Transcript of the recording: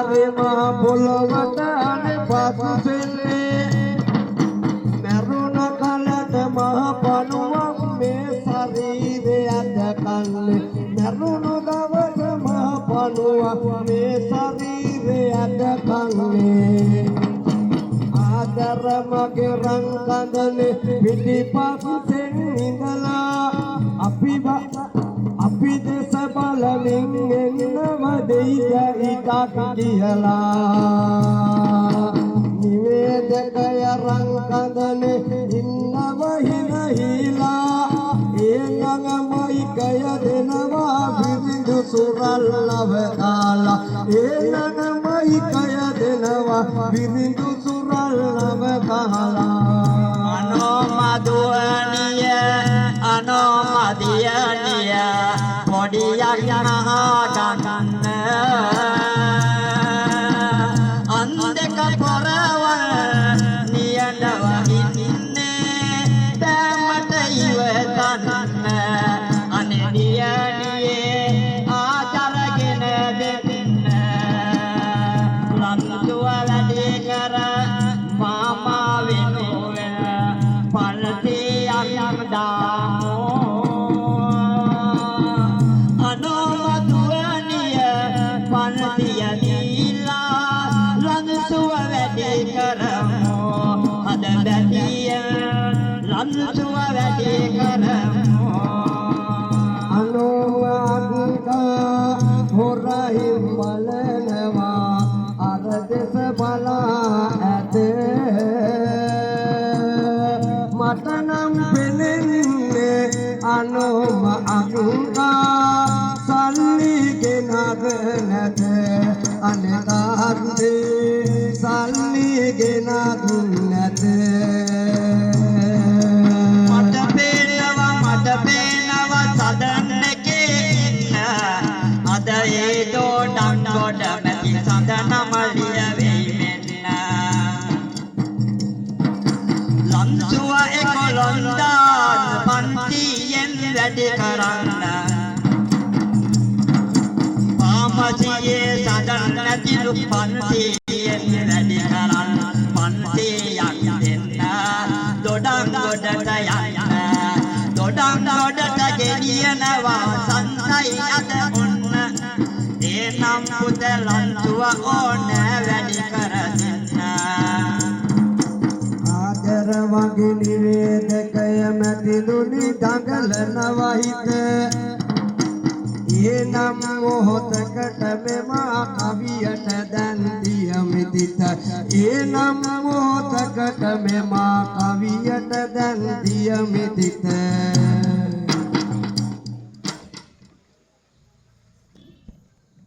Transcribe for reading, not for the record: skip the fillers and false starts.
සංසාරේ මහ පොළොවට අනේ පස්සෙන්නේ. මැරුණ කලට මහ පණුවක් මේ ශරීරය අද කන්නේ. මැරුණු දවස මහ පණුවක් මේ ශරීරය අද කන්නේ. ආදර මගේ රන් කඳනේ පිටිපස්සෙන් ඉඳලා අපි දෙස බලමින් එන්නම දෙයිද ඉතක් කියලා. නිවේදකය රන් කඳනේ ඉන්නව හින හිලා. ඒ ළඟ මයිකය දෙනවා බිරිඳු සුරල්ලව දාලා. ඒ ළඟ මයිකය දෙනවා බිරිඳු සුරල්ලව දාලා. අනෝමදුවනිය අනෝමදියනිය පොඩියක් නහා ගන්න. අන් දෙක පොරවල් නියඬව ඉන්නේ බෑමට ඉවතන්න. අනේ දියණියේ ආචාරගෙන දෙන්න. ලන්සුව වැඩි කර මාමා වෙනුවෙන් 500ක් දාමු. අනෝමදුවනිය 500 දීලා ලන්සුව වැඩි කරමු. හද බැතිය ලන්සුව වැඩි කරමු. අනෝම අක්කා හොරහින් බලනවා අර දෙස බලා ඇත. මට නම් පෙනෙන්නේ අනෝම අක්කා සල්ලි ගෙනත් නැත. අනේ තාත්තේ සල්ලි ගෙනත් නැත. මට පේනවා මට පේනවා සදන් එකේ ඉන්න අද ඒ දොඩම් ගොඩ මැති සඳ නම ලියවෙයි මෙන්න. ලන්සුව එකොළොන්දාස් 500න් වැඩි කරන්න. ෆාමසියේ සඳන් නැතිලු 500න් වැඩි කරන්න. 500ක් දෙන්න දොඩම් ගොඩට යන්න. දොඩම් ගොඩට ගෙනියනවා සන්තයි අද ඔන්න. ඒ නම් පුත ලන්සුව ඕන වැඩි කර දෙන්න. ආදර වගේ නිවේදකය මැතිදුනි දඟලනවා හිත. ඒ නම් මොහොතකට මෙම කවියට දැන් දියමිතිත. ඒ නම් මොහොතකට මෙම කවියට දැන් දියමිතිත.